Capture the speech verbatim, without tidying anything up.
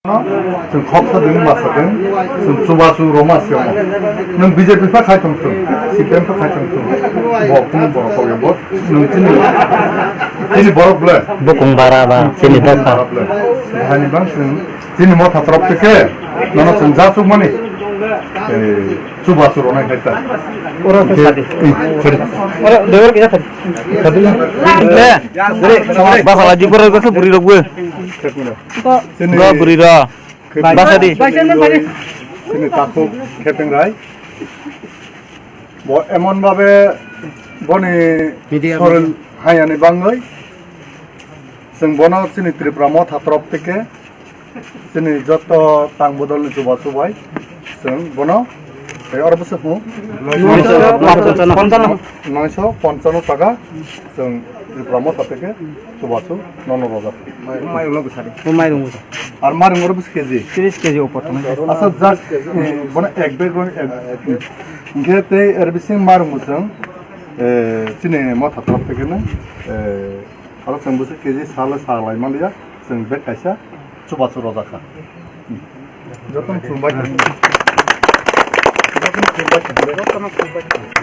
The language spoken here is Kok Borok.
Chwng khoksa ding masa ding, chwng chubachu roma se. Nwng B J P pha khai tong thung, C P M pha khai tong thung. Bo kunu borok kok ya bo. Nwng chini, chini borok ble. Bukung bara ba, chini bokha. Bara ble. Hani bang chwng, chini motha torop te ke, nono chwng ja chuk mani. Eh, chubachu ronai khai ta. Ora ke sadi. Eh, sadi. Ora, dewer ke sadi. Sadi. Le. Basa la di borok ke buri rok bo. Chini Go buri ro. Basa di. Chini takhuk Khepeng Rai. Bo emon babe boni soril hayani bangwi. Chwng bono chini Tripura motha torop theke chini joto tang bodolni chubachu bai chwng bono tei oro bwswk hwn noisho ponchano taka chwng Tripura motha theke chubachu nono rojak. Mairung no bwsadi. Bo mairung bwsa. Ar mairung oro bwswk K G? Tris K G upor tongo. Asa jak bono ek bag ro ek. Hingke tei er bising mairung bwswng chini motha torop theke no. Aro chwng bwswk K G sale salai manliya, chwng bag kaisa chubachu rojak kha. Jotono khulumbai kha. Jotono khulumbai kha. Jotono khulumbai kha.